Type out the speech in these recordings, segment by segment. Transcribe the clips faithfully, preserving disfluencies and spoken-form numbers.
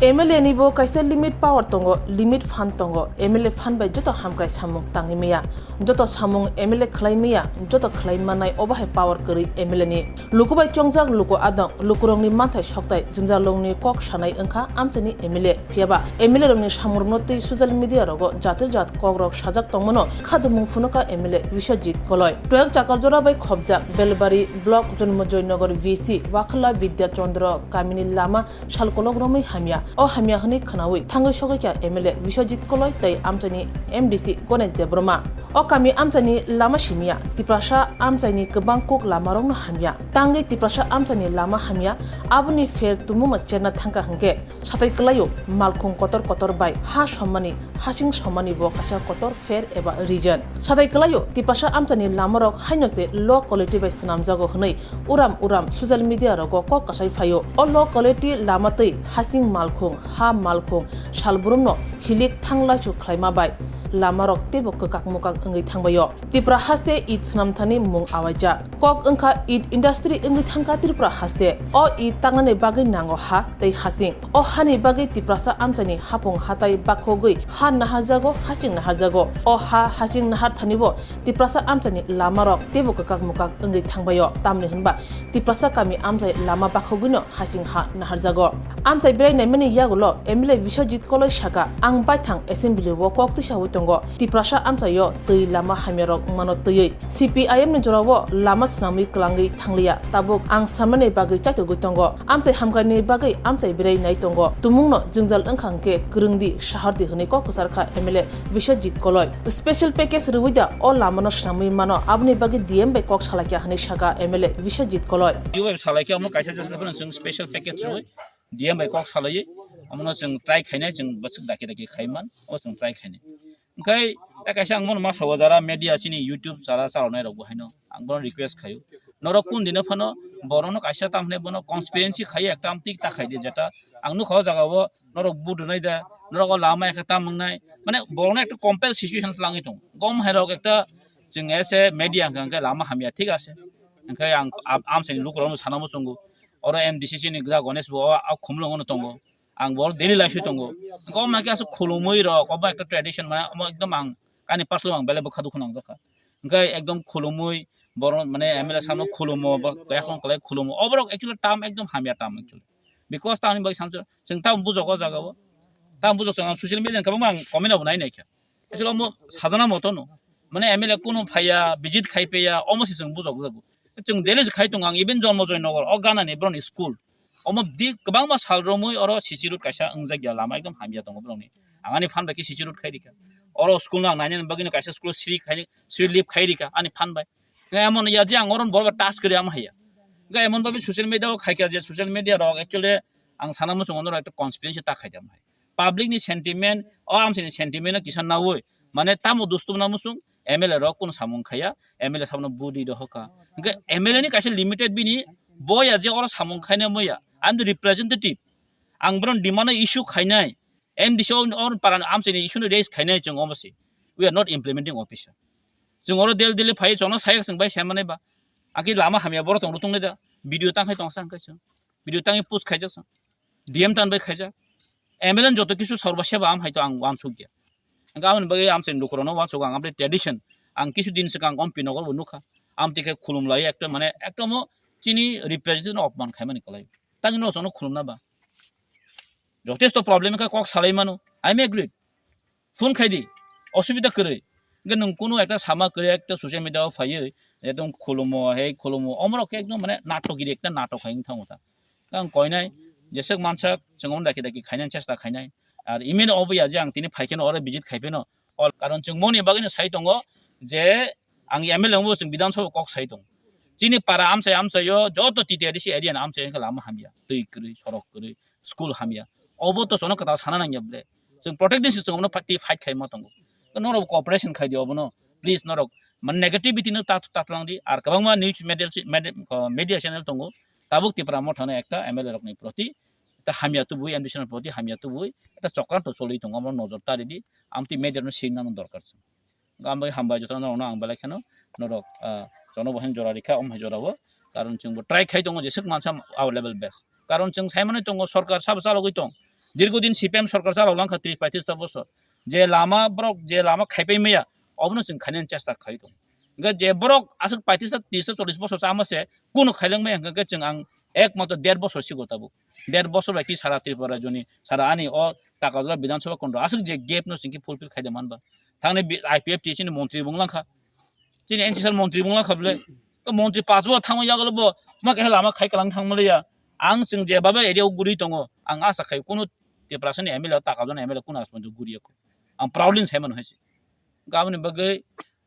M L A ni bo kaisa limit power tongo, limit fund tongo. M L A fund bai joto hamkrai samung tangwi maya, joto samung M L A khlai maya, joto khlai manai obo hai power kwrwi M L A ni. Luku bai chongjak luku adong, lukurokni manthai soktai, jwngjallokni kok sanai wngkha amchaini M L A. Phiyaba M L A rokni samungrokno twi social media rogo jatir jat kokrok sajak tongmano khadumung phunuka M L A Biswajit Koloi. Twelve Chakarjora bai khopjak Belbari block Jonmojoy Nagar V C Wakhala Vidya Chandra kamini lama sal kolok romwi hamya. O hamya hwnwi khwnawi thangwi sogwi kha M L A Biswajit Koloi tei amchaini M D C Ganesh Debbarma. O kami amchaini lama simiya, Tiprasa amchaini kwbang kuk lamarokno hamya. Tangwi Tiprasa amchaini lama hamya, aboni pher tumungno cherna thangkha hwnkhe, satai kwlaio malkhung kotor kotor bai ha sommani, hasing sommani bo kaisa kotor pher eba region. Satai kwlaio Tiprasa amchaini lamarok haino se low quality bai swnamjago hwnwi uram uram social media rogo kok kasai phaio. O low quality lama twi hasing malkhung, ha malkhung, salbrumno hilik thanglaisu khlaima bai lamarok teibo kwkak mukak wngwi thangbaio. Tipra haste it swnamthani mung awaijak. Kok wngkha it industry wngwi thangkha Tripura haste. O it tangnani bagwi nango ha tei hasing. O hani bagwi Tiprasa amchaini hapung hatai bakhogwi ha naharjago, hasing naharjago. O ha hasing nahar thanibo Tiprasa amchaini lamarok teibo kwkak mukak wngwi thangbaio. Tamni hwnba Tiprasa kami amchai lama bakhogwino hasing ha naharjago. Amchai berai naimani yagulo M L A Biswajit Koloi saka, ang baithang assembly o kok tisawi tongo. Tiprasa amchaio twi lama hamyarok wngmano twiwi. C P I M ni jorao lama swnamwi kwlangwi thangliya. Tabuk ang swnamnani bagwi chaitogwi tongo. Amchai hamkani bagwi amchai berai nai tongo. Tumungno jwngjal wngkha hwnkhe kwrwngdi, sahardi hwnwi kok kwcharkha M L A Biswajit Koloi. Special package rwui da o lamano swnamwi mano, aboni bagwi D M bai kok salaikha hwnwi saka M L A Biswajit Koloi. Yubai salaikha omo kaisa jesa phano chwng special package rwui D M bai kok salaiwi omono chwng try khainai, chwng bwswk daki daki khaiman, o chwng try khainai. Hwnkhe ta kaisa ang bono ma sao jara media chini YouTube jara chalonai rok bo haino ang bono request khaio. Norok kun dino phano borokno kaisa tamhinai bono conspiracy khaio ekta amtwi ta khaidi jeta ang nukha o jaga o norok vote rwnai da, norok o lama ekha tam wngnai, mane borokno ekta compel situation twlangwi tongo. Gom hai rok ekta chwng ese media hwnkha hwnkhe lama hamya thik ase, hwnkhe ang am-, amchaini lukurokno sana muchungo, oro M D C chini gwda Ganesh bo o, o khumlwngo tongo, ang bo daily life o tongo, gom hai khe aswk khulumwi rok obo ekta tradition mane omo ekdom ang ani personal ang belai bwkha dukhu nangjakha. Hwnkhe ekdom khulumwi borok mane M L A sano khulumo, bo yakung kwlai khulumo. Oborok actually tam ekdom hamya tam actually. Because tamni bagwi samsok chwng tam bujok o jaga o. Tam bujok chwng ang social media ni kwbangma ang comment abo nai naikha. Actually omo sajana moto no. Mane M L A kunu phaiya, visit khai paiya, omo se chwng bujok jago. Chwng daily se khai tongo ang, even Jonmojoy Nagar, o ganani borokni school. Omo di kwbangma sal romwi oro C C road kaisa wngjak ya, lama ekdom hamya tongo borokni. Ang ani phan bai khe C C road khai rikha. Oro school no ang nainani bagwino kaisa school o sri khai, sri lift khai rikha ani phan bai. Hwnkhe emon ya je ang oro borok bai touch kwrwi ama haiya. Hwnkhe emon babi social media o khaikha je social media rok actually ang sana muchungo norok ekta conspiracy ta khaidi ama hai. Public ni sentiment, o amchaini sentiment no kisa naui, mane tamo dustum na muchung M L A rok kunu samung khaiya, M L A sabno budi dohokha. Hwnkhe M L A ni kaisa limited bini boya je oro samung khaina moya. I am the representative. Ang bono demand no issue khainai. M D C o or para amchaini issue no raise khainai chwng omo se. We are not implementing officer. Chwng oro del del phai chwngno sai chwng bai sai manai ba. Aki lama hamya borok tong rutung da. Video tang khai tong sang khai chwng. Video tang post khaijak chwng. D M tan bai khaijak. M L A joto kisu sorba seba am hai to ang wansuk ya. Ang amoni bagwi amchaini lukurokno wansuk ang amtwi tradition. Ang kisu din swkang om Pinogor bo nukha. Amtwi khe khulum lai ekta mane ekta mo chini representative no opman khaimani kwlai. Tangni no chwngno khulumna ba. Jotesto problem kha kok salai mano. I am agreed. Phone khai di. Osubida kwrwi. Hwnkhe nwng kunu ekta sama kwrwi ekta social media o phaiwi ekdom khulumo, hei khulumo. Omorok khe ekdom mane natok giri ekta natok hai wng thango ta. Ang koinai jeswk mansak chwng omo daki daki khainani chesta khainai. Ar imino obo ya je ang tini phaikheno oro visit khaipheno. Ol karon chwng moni bagwino sai tongo je ang M L A wngbo chwng Bidhan Sabha kok sai tongo. Chini para amchai amchaio joto T T A D C area ni amchai wngkha lama hamya, twi kwrwi, sorok kwrwi, school hamya. Obo to chwngno kwtal sana nangya ble. Chwng protect din se chwng obono party fight khaima tongo. To norok cooperation khai di obono. Please norok man negativity no tat-, tatlang di. Ar kwbangma news media, media, media channel tongo. Tabuk Tipra Motha no ekta M L A rokni proti, ekta hamya tubui, M D C ni proti hamya tubui, ekta chokranto choli tongo, omo nojor ta ridi. Amtwi media no sing nang dorkar se. Hambai, hambai joto norokno ang belai kheno norok, ah, jono bohen jora rikha, om hai jora o. Karon chwng bo try khai tongo jeswk mansa our level best. Karon chwng sai manwi tongo, sorkar sabo chalogwi tong. Dirgo din C P M sorkar chalok langkha tris paitris ta bosor. Je lama borok je lama khaipai maya, obono chwng khainani chesta khai tongo. Hwnkhe je borok aswk paitris ta tris ta chollish bosor chama se, kunu khailangmaya hwnkhe chwng ang ekmatro der bosor sigo tabuk. Der bosor bai ki sara Tripura rajyoni, sara ani o Takarjala Bidhan Sabha Kendro aswk je gap no chwng ki fulfill khaide manba. Thangni bi-, I P F T chini montri bung langkha. Chini N C sir montri bung langkha bwle. To montri pass bo thangma yagulo bo ma kaisa lama khai kalang thangma liya. Ang chwng je babe area o guri tongo. Ang asa khai kunu Tiprasani M L A o Takarjalani M L A kunu asmani guri yakho. Ang proudly sai mano hai se. Gaboni bagwi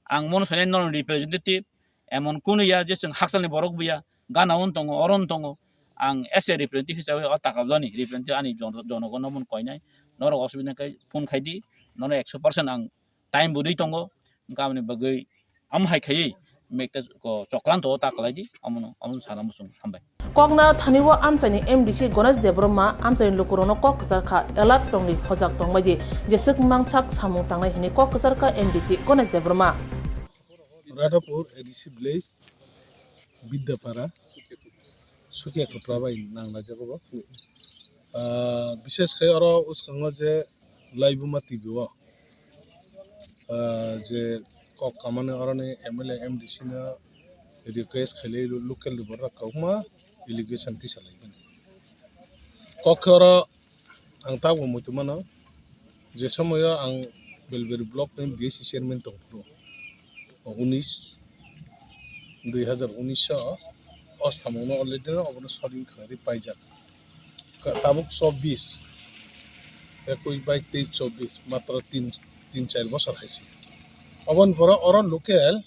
ang mono sanai non representative emon kunu ya je chwng hakchalni borok buya gana on tongo, oron tongo. Ang as a representative hisabe o Takarjalani representative ani jon-, jonogono mon koinai. Norok osubida khe phone khai di. Nono ekso percent ang time bo rwi tongo, wngkha aboni bagwi amo hai khaiwi mekta ko chokranto o ta kwlai di, amono, amono sana muchung hambai. Kokna thani o amchaini M D C Ganesh Debbarma amchaini lukurokno kok kwchar kha, alert tongdi, hojak tongbai di, jeswk mangsak samung tangnai hwnwi kok kwchar kha M D C Ganesh Debbarma. Radhapur A D C village, Bidyapara, Sukia Khopra bai nanglaijak obo. Ah, bishes khe oro uskango je Laibuma T V o, ah, je kok kamani oroni M L A, M D C no request khailai lo-, local ni borok rok kwbangma allegation tisa lai mani. Kok khe oro ang tabuk muitu mano, je somoyo ang Belberi block ni B S C chairman tong phuru, unis, dui hazar unis o, o samung no already no obono solving khlai paijak. Ka-, tabuk chobbish, ekwis, bais, teis, chobbish, matro tin, tin char bosor hai se. Oboni pore oro local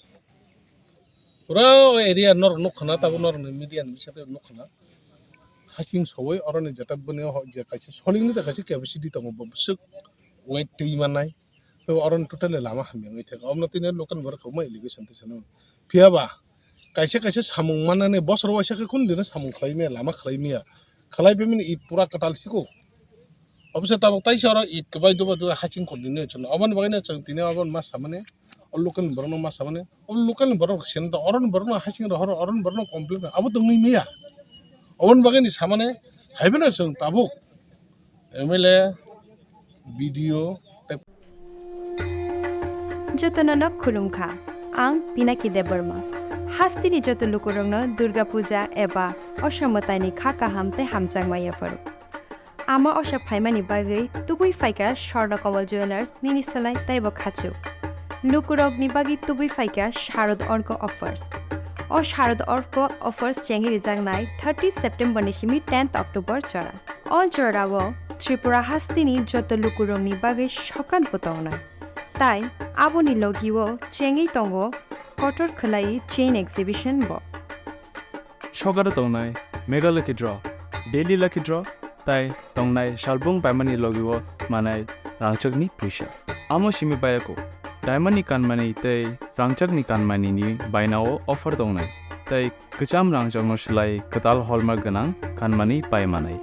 pura o area norok nukha na, tabuk norok ni media ni bisingtwi nukha na. Hasing soi oroni jeta bini ho je kaisa solving ni ta kaisa capacity tongo, bo bwswk weight twi manai. Tei oro totally lama hamya wngwi thangkha. Omo tini local borok kwbangma allegation twi sano. Phiya ba kaisa kaisa samung manani bosor waisa khe kunu dino samung khlai maya, lama khlai maya. Khlai bimani it pura kwtal siko. Obwse tabuk taisa oro it kwbai duba duba haching kordinwi chwng. Oboni bagwi no chwng tini oboni ma samani, o local ni borok no ma samani, o local ni borok sen to oroni borok no haching rohor, oroni borok no complain abo tongwi maya. Oboni bagwi ni samani haibe no chwng tabuk M L A, B D O, tei Jotono no khulumkha. Ang Pinaki Debbarma. Hasteni joto lukurokno Durga Puja eba Osha mwtaini kha kaham tei hamjakma yapharo. Ama Osha phaimani bagwi tubui phaikha Swarna Kamal Jewellers nini slai teibo khachuk. Lukurokni bagwi tubui phaikha Sharad Orko offers. O Sharad Orko offers chengwi rijaknai thirty September ni simi tenth October jora. O jorao Tripura hasteni joto lukurokni bagwi sokat bo tongnai. Tai aboni logio chengwi tongo kotor khwlai chain exhibition bo. Sokaro tongnai Mega Lucky Draw, Daily Lucky Draw, tai tongnai salbung paimani logio manai rangchakni puisa. Amo simi bayako, diamond ni kanmani tei rangchakni kanmani ni bainao offer tongnai, tei kwcham rangchakno slai kwtal hallmark gwnang kanmani pai manai.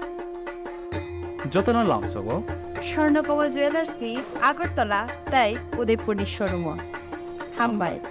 Jotono lamsogo Swarna Kamal Jewellers ni Agartala tei Udaipur ni showroom o. Hambai.